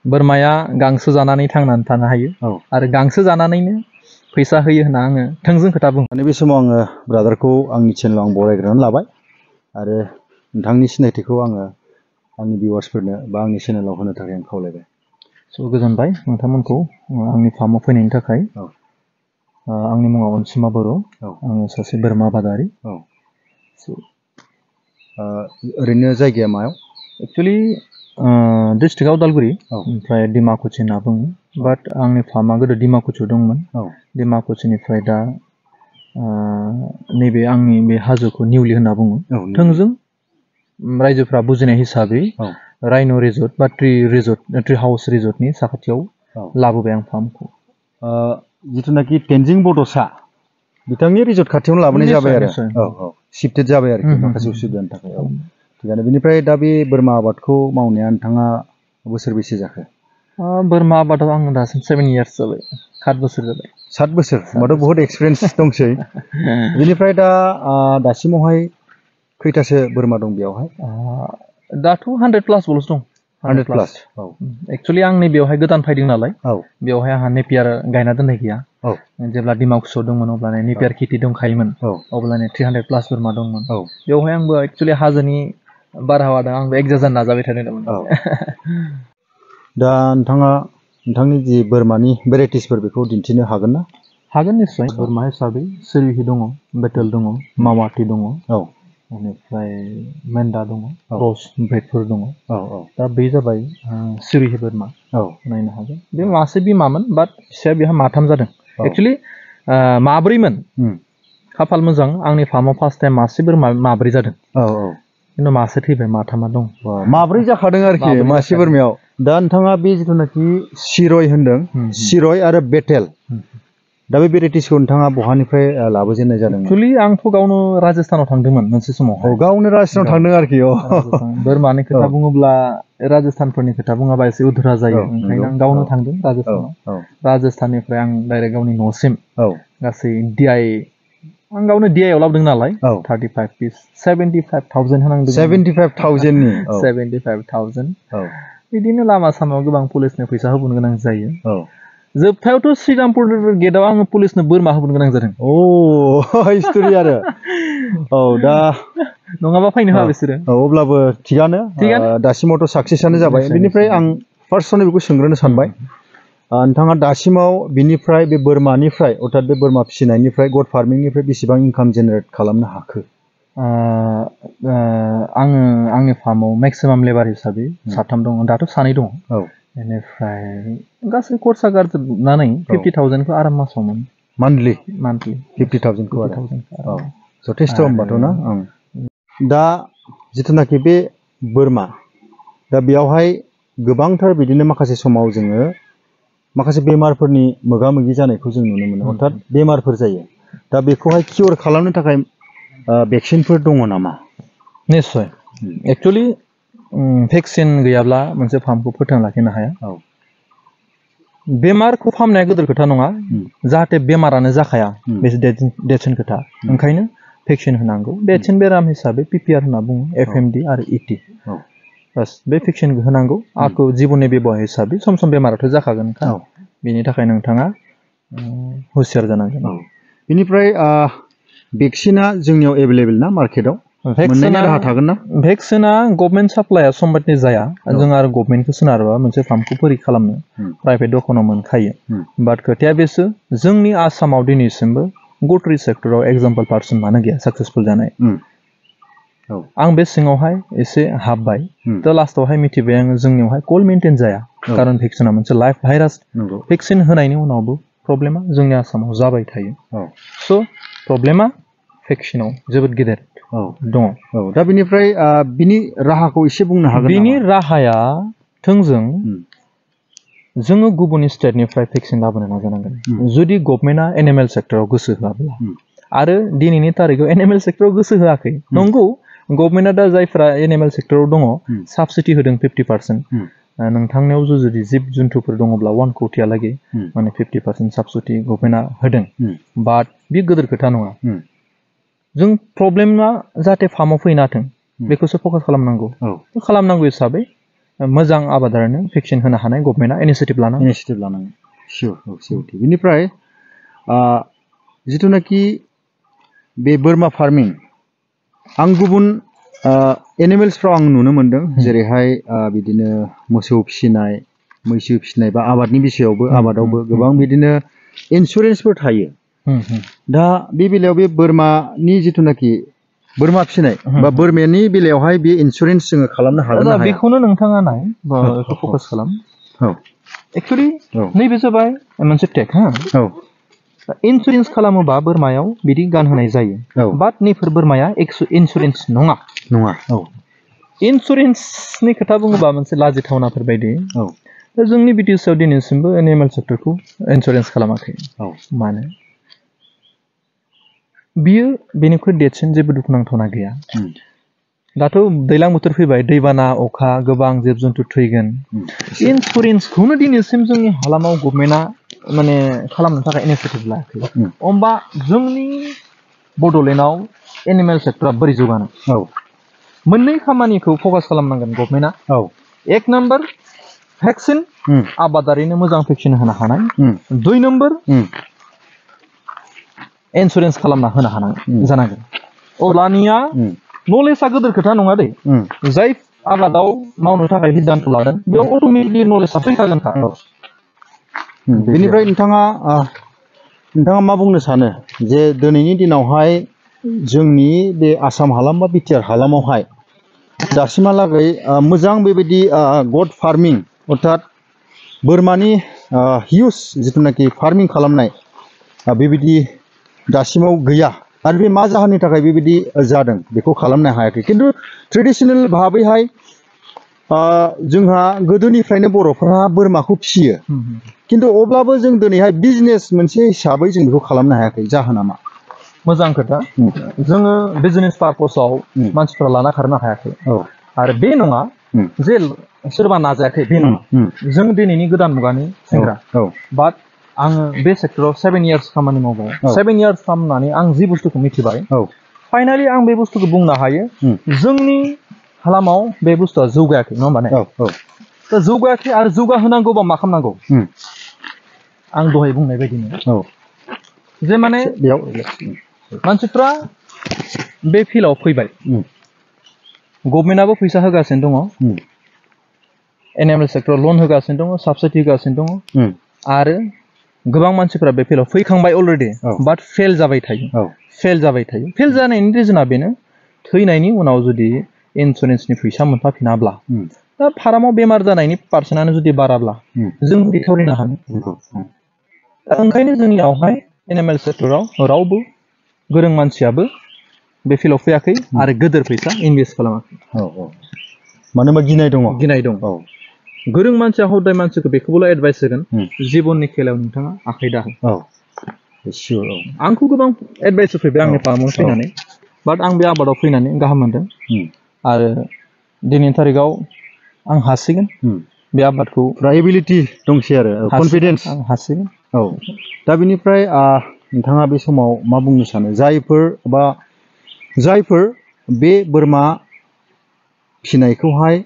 बोरमाया गांसो जानानै थांनानै थानो हायो आरो गांसो जानानैनो फैसा होयो होनना आङो थोंजों खोथा बुङो। माने बे समाव आङो ब्रादारखौ आंनि चेनेलाव आं बरायग्रोनानै लाबाय आरो नोंथांनि सिनायथिखौ आङो आंनि भिउवार्सफोरनो बा आंनि चेनेलाव होनो थाखाय आं खावलायबाय। स' गोजोनबाय नोंथांमोनखौ आंनि फार्माव फैनायनि थाखाय। आंनि मुङा अनसुमा बर'। आङो सासे बोरमा आबादारि। ओरैनो जायगाया मायाव? एक्सुवेलि डिस्ट्रिक्टआ उदालगुरि ओमफ्राय डिमाकुसि होनना बुङो। बाट आंनि फार्मा गोदो डिमाकुसियाव दंमोन। डिमाकुसिनिफ्राय दा नैबे आंनि बे हाजोखौ निउलि होनना बुङो। थोंजों रायजोफ्रा बुजिनाय हिसाबै राइन' रिजर्ट बा ट्रि हाउस रिजर्टनि साखाथियाव लाबोबाय आं फार्मखौ। जिथुनाखि तेनजिं बड'सा बिथांनि रिजर्ट खाथियावनो लाबोनाय जाबाय आरो शिफ्टेड जाबाय आरोखि माखासे उसुबिदानि थाखाय। थिगानो। बेनिफ्राय दा बे बोरमा आबादखौ मावनाया नोंथाङा बोसोरबेसे जाखो? बोरमा आबादाव आङो दासिम 7 इयार्स जाबाय। 7 बोसोर जाबाय। 7 बोसोर होमबाथ' बहुत एक्सपिरियेन्स दंसै। बेनिफ्राय दा दासिमावहाय खैथासो बोरमा दं बेयावहाय? दाथ' 100+ बल'सो दं। 100+। एक्सुवेलि आं नैबेयावहाय गोदान फैदों नालाय बेवहाय आंहा नेपियार गायना दोननाय गैया। जेब्ला डिमाकुसियाव दंमोन अब्लानो नेपियार खेथि दंखायोमोन। अब्लानो 300+ बोरमा दंमोन। बेवहाय आंबो एक्सुवेलि हाजोनि बारहावाजों आंबो एडजास्ट जानो नाजाबाय थादोंमोन। दा नोंथाङा नोंथांनि जि बोरमानि भेराइटिसफोर बेखौ दिन्थिनो हागोन ना? हागोन निस्सय। बोरमा हिसाबै सिर'हि दङ, बेटेल दङ, मावाथि दङ, बेनिफ्राय मेन्दा दङ, क्रस ब्रेडफोर दङ। दा बे जाबाय सिर'हि बोरमा। नायनो हागोन। बे मासे बिमामोन बाट फिसाया बेहा माथाम जादों। एक्सुवेलि माब्रैमोन। खाफाल मोजां आंनि फार्माव फार्स्ट टाइम मासे बोरमा माब्रै जादों। खिन्थु मासे थैबाय, माथामा दं। माब्रै जाखादों आरोखि मासे बोरमायाव। दा नोंथाङा बे जिथुनाखि सिर'य होनदों, सिर'य आरो बेटेल, दा बे भेराइटिसखौ नोंथाङा बहानिफ्राय लाबोजेननाय जादोंमोन? एक्सुवेलि आंथ' गावनो राजस्थानाव थांदोंमोन मोनसे समाव। गावनो राजस्थानाव थांदों आरोखि। बोरमानि खोथा बुङोब्ला राजस्थानफोरनि खोथा बुङाबा एसे उधुरा जायो। ओंखायनो आं गावनो थांदों राजस्थानाव। राजस्थाननिफ्राय आं डाइरेक्ट गावनि न'सिम गासै आं गावनो DIआव लाबोदों नालाय 35 पिस 75,000 होनांदों। 75,000नि? 75,000। बिदिनो लामा सामायाव गोबां पुलिसनो फैसा होबोनो गोनां जायो। जोबथायावथ' श्रीरामपुर गेटआव आङो पुलिसनो बोरमा होबोनो गोनां जादों। हिस्ट'रि आरो। दा नङाबा फैनो होआ बिसोरो। अब्लाबो थिगानो। दासिमावथ' साक्सेसआनो जाबाय। बेनिफ्राय आं फार्स्टआवनो बेखौ सोंग्रोनो सानबाय। नोंथाङा दासिमाव बिनिफ्राय बे बोरमानिफ्राय अर्थात बे बोरमा फिसिनायनिफ्राय गट फार्मिंनिफ्राय बेसेबां इनकाम जेनेरेट खालामनो हाखो? आङो आंनि फार्माव मेक्सिमाम लेबार हिसाबै 3 दङ। दाथ' 2 दङ। बेनिफ्राय गासै खरसा गारजोबनानै 50,000खौ आराम मासाव मोनो। मान्थलि? 50,000खौ आरो। जथेस्थ' होमबाथ' ना? दा जिथुनाखि बे बोरमा, दा बेयावहाय गोबांथार बिदिनो माखासे समाव जोङो माखासे बेमारफोरनि मोगा मोगि जानायखौ जों नुनो मोनो। अर्थात बेमारफोर जायो। दा बेखौहाय किउर खालामनो थाखाय भेक्सिनफोर दङ नामा? निस्सय। एक्सुवेलि भेक्सिन गैयाब्ला मोनसे फार्मखौ फोथांना लाखिनो हाया। बेमारखौ फाहामनाया गिदिर खोथा नङा। जाहाथे बेमारानो जाखाया बे देरसिन खोथा। ओंखायनो भेक्सिन होनांगौ। देरसिन बेराम हिसाबै PPR होनना बुङो, FMD आरो ET। बास बे भेक्सिनखौ होनांगौ। आंखौ जिबननि बेब'हार हिसाबै सम सम बेमाराथ' जाखागोनखा। बेनि थाखाय नोंथाङा हुसियार जानांगोन। बेनिफ्राय भेक्सिना जोंनियाव एभेलेबेल ना मार्केटआव? मोननायनि राहा थागोन ना? भेक्सिना गभर्नमेन्ट साप्लाइआ समबादि जाया। जों आरो गभर्नमेन्टखौ सोनारोबा मोनसे फार्मखौ बोरै खालामनो प्राइभेट दखानाव मोनखायो। बाट खोथाया बेसो, जोंनि आसामाव दिनैसिमबो गट्रि सेक्टराव एग्जाम्पल पार्सन मानो गैया साक्सेसफुल जानाय। आं बे सिङावहाय एसे हाबबाय। दा लास्टआवहाय मिथिबाय आङो जोंनियावहाय कल मेइनटेइन जाया। खारन भेक्सिना मोनसे लाइफ भाइरास। भेक्सिन होनायनि उनावबो प्रब्लेमा जोंनि आसामाव जाबाय थायो। स' प्रब्लेमा भेक्सिनाव जोबोद गिदिर दङ। दा बेनिफ्राय बिनि राहाखौ एसे बुंनो हागोन नामा? बिनि राहाया थोंजों जोङो गुबुन स्टेटनिफ्राय भेक्सिन लाबोनो नाजानांगोन। जुदि गभर्नमेन्टआ एनिमेल सेक्टराव गोसो होआब्ला आरो दिनैनि तारिखाव एनिमेल सेक्टराव गोसो होआखै। नंगौ, गभर्नमेन्टआ दा जायफ्रा एनिमेल सेक्टराव दङ साबसिडि होदों 50%। नोंथांनियाव जुदि जिब जुन्थुफोर दङब्ला 1 कौटियालागै माने 50% साबसिडि गभर्नमेन्टआ होदों। बाट बे गिदिर खोथा नङा। जों प्रब्लेमा जाहाथे फार्माव फैनो हाथों बेखौसो फकास खालामनांगौ। खालामनांगौ हिसाबै मोजां आबादारिनो भेक्सिन होनो हानाय गभर्नमेन्टआ इनिशिएटिभ लानांगोन सियर सिउरिटि बेनिफ्राय जिथुनाखि बे बोरमा फार्मिं आं गुबुन एनिमेल्सफ्राव आं नुनो मोनदों जेरैहाय बिदिनो मोसौ फिसिनाय मैसो फिसिनाय बा आबादनि बिषयावबो आबादावबो गोबां बिदिनो इन्सुरेन्सफोर थायो दा बे बेलायाव बे बोरमानि जिथुनाखि बोरमा फिसिनाय बा बोरमानि बेलायावहाय बे इन्सुरेन्स जोङो खालामनो हागोन ना हाया बेखौनो नोंथाङा नाय बेखौ फकास खालाम एक्चुअलि नैबे जाबाय मोनसे टेक इन्सुरेन्स खालामोबा बोरमायाव बिदि गानहोनाय जायो बाट नैफोर बोरमाया इन्सुरेन्स नङा इन्सुरेन्सनि खोथा बुङोबा मोनसे लाजिथावनाफोर बायदि जोंनि बिटिसिआव दिनैसिमबो एनिमेल सेक्टरखौ इन्सुरेन्स खालामाखै मानो बियो बेनिख्रुइ देरसिन जेबो दुखुनांथावना गैया दाथ' दैज्लां बोथोर फैबाय दैबाना अखा गोबां जिब जुन्थु थैगोन इन्सुरेन्सखौनो दिनैसिम जोंनि हालामाव गभर्नमेन्टआ माने खालामनो थाखाय इनिशिएटिभ लायाखै होमबा जोंनि बड'लेण्डआव एनिमेल सेक्टरा बोरै जौगानो मोननै खामानिखौ फकास खालामनांगोन गभर्नमेन्टआ एक नाम्बार भेक्सिन आबादारिनो मोजां भेक्सिन होनो हानाय 2 नम्बर इन्सुरेन्स खालामना होनो हानाय जानांगोन अब्लानिया नलेजआ गिदिर खोथा नङा दे जाय आबादाव मावनो थाखाय सिद्धान्त लादों बेयाव अट'मेटिकलि नलेजआ फैखागोनखा बेनिफ्राय नोंथाङा मा बुंनो सानो जे दिनैनि दिनावहाय जोंनि बे आसाम हालाम बा बिटिआर हालामावहाय दासिमहालागै मोजां बेबायदि गट फार्मिं अर्थात बोरमानि हिउज जिथुनाखि फार्मिं खालामनाय बेबायदि दासिमाव गैया आरो बे मा जाहोननि थाखाय बेबायदि जादों बेखौ खालामनो हायाखै खिन्थु ट्रेडिशनेल भाबैहाय जोंहा गोदोनिफ्रायनो बर'फोरा बोरमाखौ फिसियो खिन्थु अब्लाबो जों दिनैहाय बिजनेस मोनसे हिसाबै जों बेखौ खालामनो हायाखै जाहोना मा मोजां खोथा जोङो बिजनेस पारपसाव मानसिफ्रा लाना खारनो हायाखै आरो बे नङा जे सोरबा नाजायाखै बे नङा जों दिनैनि गोदान मुगानि सेंग्रा बाट आङो बे सेक्टराव 7 इयार्स खामानि मावबाय 7 इयार्स खालामनानै आं जि बुस्थुखौ मिथिबाय फाइनालि आं बे बुस्थुखौ बुंनो हायो जोंनि हालामाव बे बुस्थुआ जौगायाखै नङा होमबा दा जौगायाखै आरो जौगाहोनांगौबा मा खालामनांगौ आं दहाय बुंनाय बायदिनो जे माने मानसिफ्रा बे फिल्डआव फैबाय गभर्नमेन्टआबो फैसा होगासिनो दङ एनिमेल सेक्टराव लन होगासिनो दङ साबसिडि होगासिनो दङ आरो गोबां मानसिफ्रा बे फिल्डआव फैखांबाय अलरेडि बाट फेल जाबाय थायो फेल जानायनि रिजोना बेनो थैनायनि उनाव जुदि इन्सुरेन्सनि फैसा मोनफाफिनाब्ला दा फार्माव बेमार जानायनि पार्सेन्टआनो जुदि बाराब्ला जों रिकभारिनो हागोन दा ओंखायनो जोंनियावहाय एनिमेल सेक्टराव रावबो गोरों मानसियाबो बे फिल्डआव फैयाखै आरो गिदिर फैसा इनभेस्ट खालामाखै मानो होनबा गिनाय दं गोरों मानसिया हदाय मानसिखौ बेखौबोल' एडभाइस होगोन जिबननि खेलायाव नोंथाङा आखाइ दाहो आंखौ गोबां एडभाइस होफैबाय आंनि फार्माव फैनानै बाट आं बे आबादाव फैनानै गाहाम मोनदों आरो दिनैनि तारिखाव आं हासिगोन बे आबादखौ एबिलिटि दंसै आरो कनफिडेन्स आं हासिगोन दा बेनिफ्राय नोंथाङा बे समाव मा बुंनो सानो जायफोर बे बोरमा फिनायखौहाय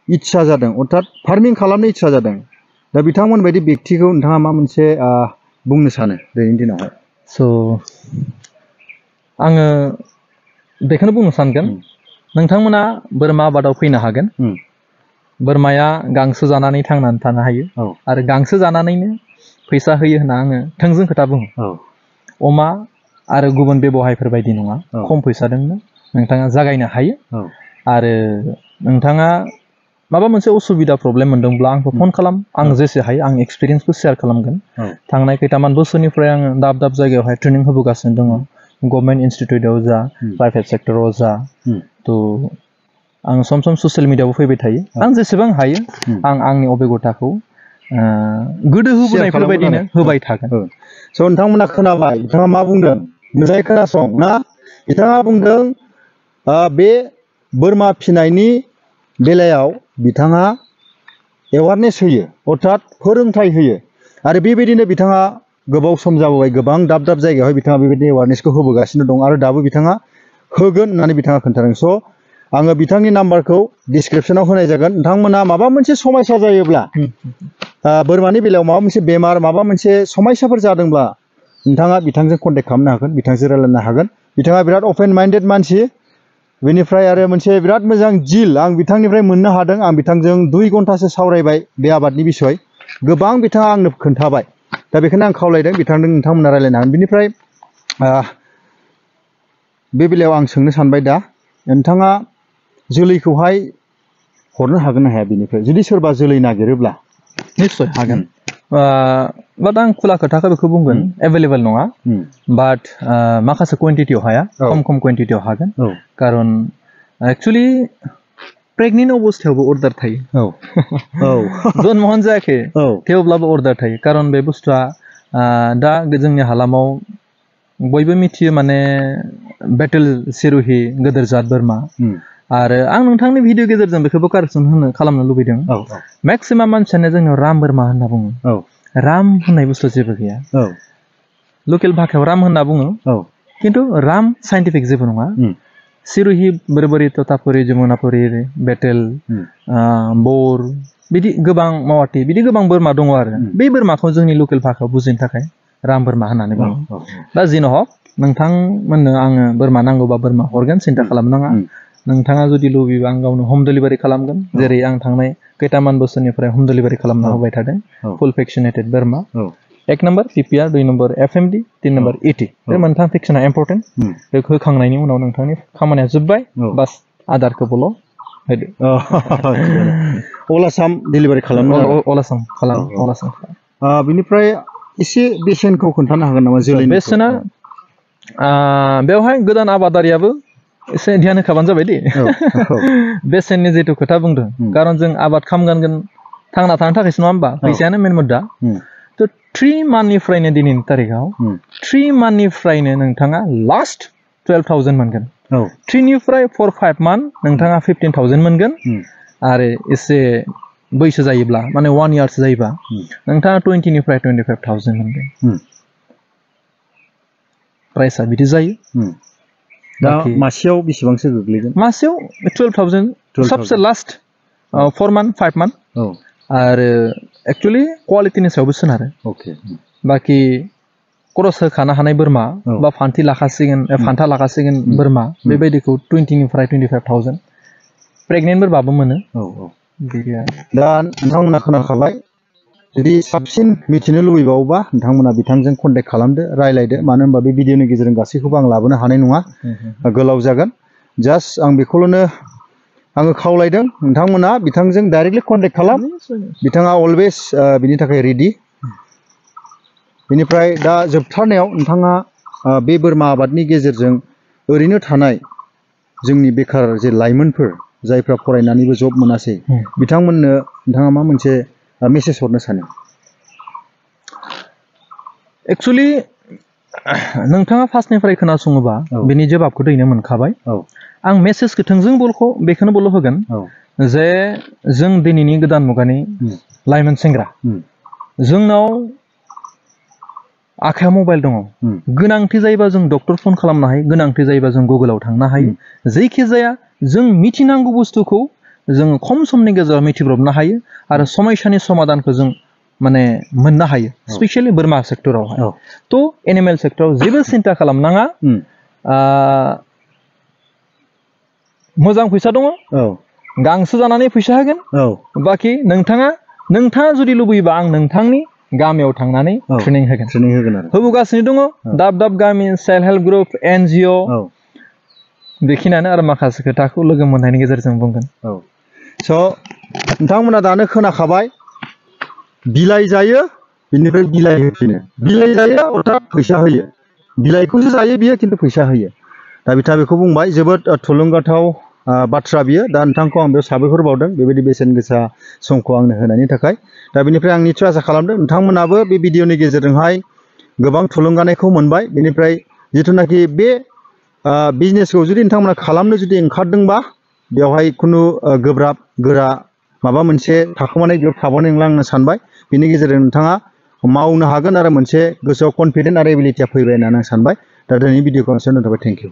इच्छा जादों अर्थात फार्मिं खालामनो इच्छा जादों दा बिथांमोन बायदि बेक्तिखौ नोंथाङा मा मोनसे बुंनो सानो दिनैनि दिनावहाय आङो बेखौनो बुंनो सानगोन नोंथांमोना बोरमा आबादाव फैनो हागोन बोरमाया गांसो जानानै थांनानै थानो हायो आरो गांसो जानानैनो फैसा होयो होनना आङो थोंजों खोथा बुङो अमा आरो गुबुन बेबहायफोर बायदि नङा खम फैसाजोंनो नोंथाङा जागायनो हायो आरो नोंथाङा माबा मोनसे उसुबिदा प्रब्लेम मोनदोंब्ला आंखौ फन खालाम आं जेसे हायो आं एक्सपिरियेन्सखौ शेयार खालामगोन थांनाय खैथामान बोसोरनिफ्राय आङो दाब दाब जायगायावहाय ट्रेनिं होबोगासिनो दङ गभर्नमेन्ट इन्स्टिटिउटआव जा प्राइभेट सेक्टराव जा थ' आं सम सम ससियेल मिडियायावबो फैबाय थायो आं जेसेबां हायो आं आंनि अभिगताखौ गोदो होबोनायफोरबायदिनो होबाय थागोन स' नोंथांमोना खोनाबाय बिथाङा मा बुंदों मोजाङै खोनासं ना बिथाङा बुंदों बे बोरमा फिनायनि बेलायाव बिथाङा एवारनेस होयो अर्थात फोरोंथाय होयो आरो बेबायदिनो बिथाङा गोबाव सम जाबोबाय गोबां दाब दाब जायगायावहाय बिथाङा बेबायदि एवारनेसखौ होबोगासिनो दं आरो दाबो बिथाङा होगोन होननानै बिथाङा खोन्थादों स' आङो बिथांनि नाम्बारखौ डिसक्रिपसनाव होनाय जागोन नोंथांमोना माबा मोनसे समस्या जायोब्ला बोरमानि बेलायाव माबा मोनसे बेमार माबा मोनसे समस्याफोर जादोंब्ला नोंथाङा बिथांजों कन्टेक्ट खालामनो हागोन बिथांजों रायलायनो हागोन बिथाङा बिराद अपेन माइन्डेड मानसि बेनिफ्राय आरो मोनसे बिराद मोजां जिल आं बिथांनिफ्राय मोननो हादों आं बिथांजों 2 घन्टासो सावरायबाय बे आबादनि बिसय गोबां बिथाङा आंनो खोन्थाबाय दा बेखायनो आं खावलायदों बिथांजों नोंथांमोना रायलायनो हागोन बिनिफ्राय बे बेलायाव आं सोंनो सानबाय दा नोंथाङा जोलैखौहाय हरनो हागोन ना हाया बिनिफ्राय जुदि सोरबा जोलै नागिरोब्ला निश्चय हागोन बाट आं खुला खोथाखौ बेखौ बुंगोन एभेलेबल नङा बाट माखासे कुवान्टिटियाव हाया खम कुवान्टिटियाव हागोन खारन एक्चुअलि प्रेगनेन्ट अबस्थायावबो अर्डार थायो जन्महान जायाखै थेवब्लाबो अर्डार थायो खारन बे बुस्थुआ दा जोंनि हालामाव बयबो मिथियो माने बेटेल सिरुहि गोदोर जात बोरमा आरो आं नोंथांनि भिडिअ गेजेरजों बेखौबो कारेक्सन खालामनो लुबैदों मेक्सिमाम मानसियानो जोंनियाव राम बोरमा होनना बुङो राम होननाय बुस्थु जेबो गैया लकेल भाषायाव राम होनना बुङो खिन्थु राम साइन्टिफिक जेबो नङा सिरुहि बोरबरि ततापुरि जमुनापुरि बेटेल बोर बिदि गोबां मावाटि बिदि गोबां बोरमा दङ आरो बे बोरमाखौ जोंनि लकेल भाषायाव बुजिनो थाखाय राम बोरमा होननानै बुङो दा जिन हक नोंथांमोननो आङो बोरमा नांगौबा बोरमा हरगोन सिन्था खालामनाङा नोंथाङा जुदि लुबैयोबा आं गावनो हम डिलिभारि खालामगोन जेरै आं थांनाय खैथामान बोसोरनिफ्राय हम डिलिभारि खालामना होबाय थादों फुल भेक्सिनेटेड बोरमा 1 number PPR 2 number FMD 3 number ET बे मोनथाम भेक्सिना इम्पर्टेन्ट बेखौ होखांनायनि उनाव नोंथांनि खामानिया जोब्बाय बास आदारखौबोल' होदो अलासाम डिलिभारि खालामनो अलासाम खालाम बिनिफ्राय एसे बेसेनखौ खोन्थानो हागोन नामा जोलैनि बेसेना बेवहाय गोदान आबादारियाबो एसे ध्यान होखाबानो जाबाय दे बेसेननि जिथु खोथा बुंदों खारन जों आबाद खालामगोन थांना थानो थाखायसो नङा होमबा फैसायानो मेन मुद्दा थ' 3 मान्थनिफ्रायनो दिनैनि तारिखाव 3 मान्थनिफ्रायनो नोंथाङा लास्ट 12,000 मोनगोन 3 निफ्राय 4-5 मान्थ नोंथाङा 15,000 मोनगोन आरो एसे बैसो जायोब्ला माने 1 इयारसो जायोबा नोंथाङा 20 निफ्राय 25,000 मोनगोन प्राइसआ बिदि जायो दा मासेयाव बेसेबांसो गोग्लैगोन मासेयाव 12,000 सबसे लास्ट 4 मान्थ 5 मान्थ आरो एक्चुअली क्वालिटिनि सायावबो सोनारो बाखि खरस होखानो हानाय बोरमा बा फान्था लाखासिगोन बोरमा बेबायदिखौ 20 निफ्राय 25,000 प्रेगनेन्ट बोरमाबो मोनो दा नोंथांमोना खोनाखाबाय जुदि साबसिन मिथिनो लुबैबावोबा नोंथांमोना बिथांजों कन्टेक्ट खालामदो रायलायदो मानो होनबा बे भिडिअनि गेजेरजों गासैखौबो आं लाबोनो हानाय नङा गोलाव जागोन जास्ट आं बेखौल'नो आङो खावलायदों नोंथांमोना बिथांजों डाइरेक्टलि कन्टेक्ट खालाम बिथाङा अलवेज बिनि थाखाय रेडि बेनिफ्राय दा जोबथारनायाव नोंथाङा बे बोरमा आबादनि गेजेरजों ओरैनो थानाय जोंनि बेखार जे लाइमोनफोर जायफ्रा फरायनानैबो जब मोनासै बिथांमोननो नोंथाङा मा मोनसे मेसेज हरनो सानो एक्चुअली नोंथाङा फार्स्टनिफ्राय खोनासङोबा बेनि जवाबखौ दैनो मोनखाबाय आं मेसेजखौ थोंजों बेखौनो बोल' होगोन जे जों दिनैनि गोदान मुगानि लाइमोन सेंग्रा जोंनाव आखायाव मबाइल दङ गोनांथि जायोबा जों डक्टर फन खालामनो हायो गोनांथि जायोबा जों गुगोलाव थांनो हायो जायखिजाया जों मिथिनांगौ बुस्थुखौ जों खम समनि गेजेराव मिथिब्रबनो हायो आरो समस्यानि समाधानखौ जों माने मोननो हायो स्पेशली बोरमा सेक्टरावहाय थ' एनिमेल सेक्टराव जेबो सिन्था खालामनाङा मोजां फैसा दङ गांसो जानानै फैसा होगोन बाखि नोंथाङा जुदि लुबैयोबा आं नोंथांनि गामियाव थांनानै ट्रेनिं होगोन होबोगासिनो दङ दाब दाब गामि सेल्फ हेल्प ग्रुप NGO बेखिनियानो आरो माखासे खोथाखौ लोगो मोननायनि गेजेरजों बुंगोन स' नोंथांमोना दानो खोनाखाबाय बिलाइ जायो बिनिफ्राय बिलाइ होफिनो बिलाइ जायो अर्थात फैसा होयो बिलाइखौसो जायो बियो खिन्थु फैसा होयो दा बिथाङा बेखौ बुंबाय जोबोद थुलुंगाथाव बाथ्रा बियो दा नोंथांखौ आं बेयाव साबायखर बावदों बेबायदि बेसेन गोसा समखौ आंनो होनायनि थाखाय दा बेनिफ्राय आं निस्सय आसा खालामदों नोंथांमोनाबो बे भिडिअनि गेजेरजोंहाय गोबां थुलुंगानायखौ मोनबाय बेनिफ्राय जिथुनाखि बे बिजनेसखौ जुदि नोंथांमोना खालामनो जुदि ओंखारदोंबा बेवहाय खुनु गोब्राब गोरा माबा मोनसे थाखोमानाय बेयाव थाबावनाय नंला आं सानबाय बिनि गेजेरजों नोंथाङा मावनो हागोन आरो मोनसे गोसोआव कनफिडेन्ट आरो एबिलिटिया फैबाय होननानै आं सानबाय दा दिनैनि भिडिअखौ आं दोनथ'बाय थेंक इउ